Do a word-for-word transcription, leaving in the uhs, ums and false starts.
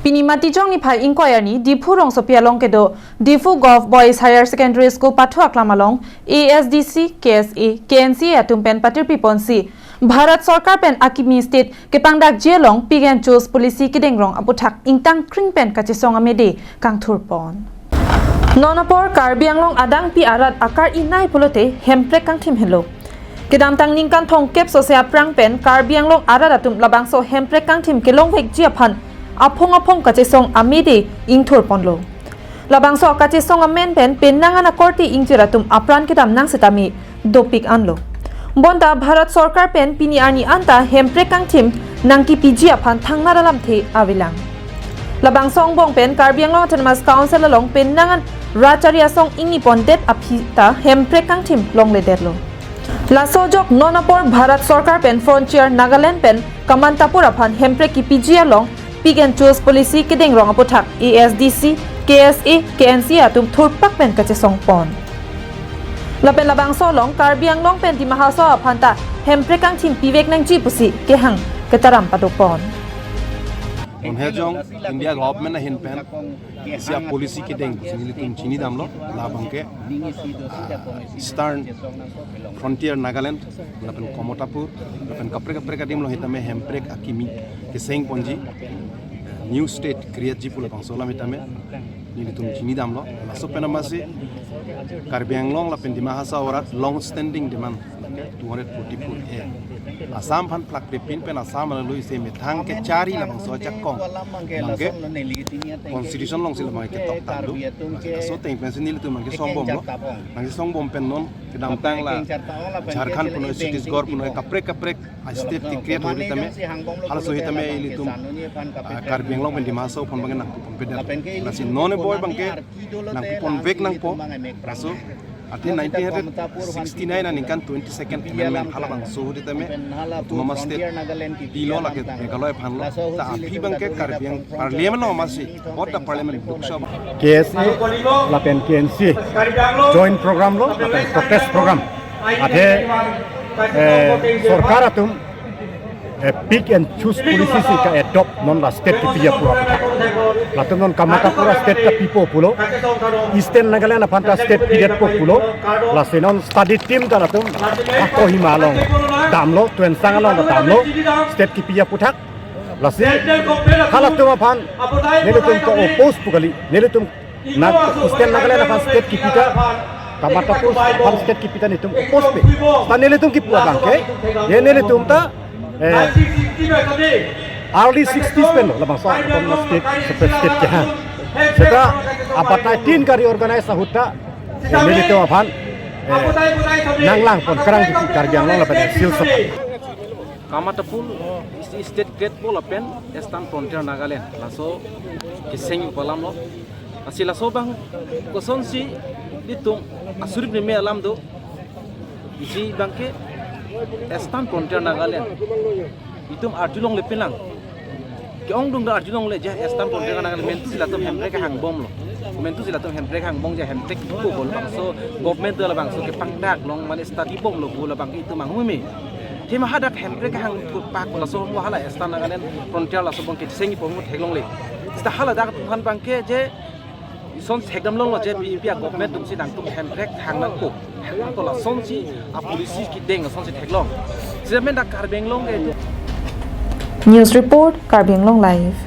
Pini Matijong niphai ingkoi arni Diphu rongsopi along kedo Diphu Govt Boys Higher Secondary School pathu aklam along A S D C, K S A, K N C A atum pen patirpi ponsi Bharat Sorkar pen akimi state kepangdakji along pick and choose policy kedengrong aputhak ingtang kring pen kachesong amede kangthur pon. Non apor Karbi Anglong adangpi arat akar-inai pulote hemprek kangthim henlo. Kedamtang ningkan thomkep sose aphrang pen Karbi Anglong arat atum labangso hemprek kangthim kelongvekji aphan aphong aphong kachesong amede ingthur ponlo. Labangso kachesong amen pen penang an akorte ingjir atum apran kedam nang setame dopik anlo. Bonta Bharat Sorkar pen pini arni anta hemprek kangthim nangkipiji aphan thangnat alamthe avelang. Labangso angbong pen Karbi Anglong Autonomous Council along penang an rachari asong ingni pondet aphi ta hemprek kangthim longledetlo. Laso ajok non apor Bharat Sorkar pen Frontier Nagaland pen Kamantapur aphan hemprek kipiji along pick and choose policy kedengrong aputhak A S D C, K S A, K N C A atum thurpak pen kachesong pon. Lapen labangso along Karbi Anglong pen Dima Hasao aphan ta hemprek kangthim pivek nangji pusi kehang ketaram padopon. Monhejong India government ahin pen isi a policy kedeng pusi nelitum chinidamlo, labangke, ah, Eastern Frontier Nagaland, lapen Kamantapur, lapen kaprek kaprek adim along hitame hemprek akimi keseng ponji, new state create ji pu labangso alam hitame nelitum chinidamlo. Laso pen amatsi Karbi Anglong lapen Dima Hasao arat long standing demand two hundred forty-four A. Assam aphan plak pepin pen Assam alui se methang kechari labangso ajakong. Bangke constitution alongsi labang ketok tanglo. Laso ateng pensi nelitum bangke songbomlo. Bangke songbom pen non kedamtang la Jharkhand punoi, Chhattisgarh punoi, kaprek kaprek a state ti create hori tame, halaso hitame ilitum, ah, Karbi Anglong pen Dima Hasao aphan bangke nangpipon pedet. Lasi non apor bangke nangpipon vek nangpo. Laso athe nineteen hundred sixty-nine aningkan twenty-second amendment halabangso hori tame autonomous state pilo, lake Meghalaya aphanlo. Ta aphi bangke Karbi Ang-, parliament along amatsi, both the parliament, Lok Sabha, K S A lapen K N C A joint program lo, lapen protest program. Athe, eh, sorkar atum, eh, pick and choose policy si ka-adopt non la state kipiji pu aputhak. Latum non Kamantapur a state ta pipo pulo, Eastern Nagaland aphan ta state pidetpo pulo. Lasi non study team ta latum a Kohima along damlo, Tuensang along ta damlo, state kipiji aputhak. Lasi halatum aphan nelitum ta oppose pu kali, nelitum na Eastern Nagaland aphan state kipi ta Kamantapur aphan state kipi ta nelitum oppose pe. Ta nelitum kipu abangke, ye nelitum ta, eh, early sixties pen lo labangso autonomous state, separate state kehang. Seta abatai tin ka reorganize ahut ta, eh, nelitum aphan, eh, nanglang pon kerang kipi Karbi Anglong lapen Hills aphan. Kamantapur isi state gate po lapen Eastern Frontier Nagaland, laso keseng pu alamlo. Lasi laso abang kosonsi nelitum asurip ni me alam do. Isi bangke Eastern Frontier Nagaland itum arjulongle pinlang. Ke-ongdung ta arjulongle je Eastern Frontier Nagaland mentu si latum hemprek hangbomlo. Mentu si latum hemprek hangbom je hemprek ko bol bangso government to labangso kepangdak long mane study bomlo pu labang itum anghume. Thema hadak hemprek hang pak laso mo hala Eastern Nagaland Frontier laso abangke sengji pon theklongle. Seta haladak aphan bangke je ison thekdam longlo je B J P a government atumsi nangtum hemprek hang nangpo. Hang nangpo lasonsi a policy kedeng lasonsi theklong. Seta men dak Karbi Anglong ke. News report, Karbi Anglong Live.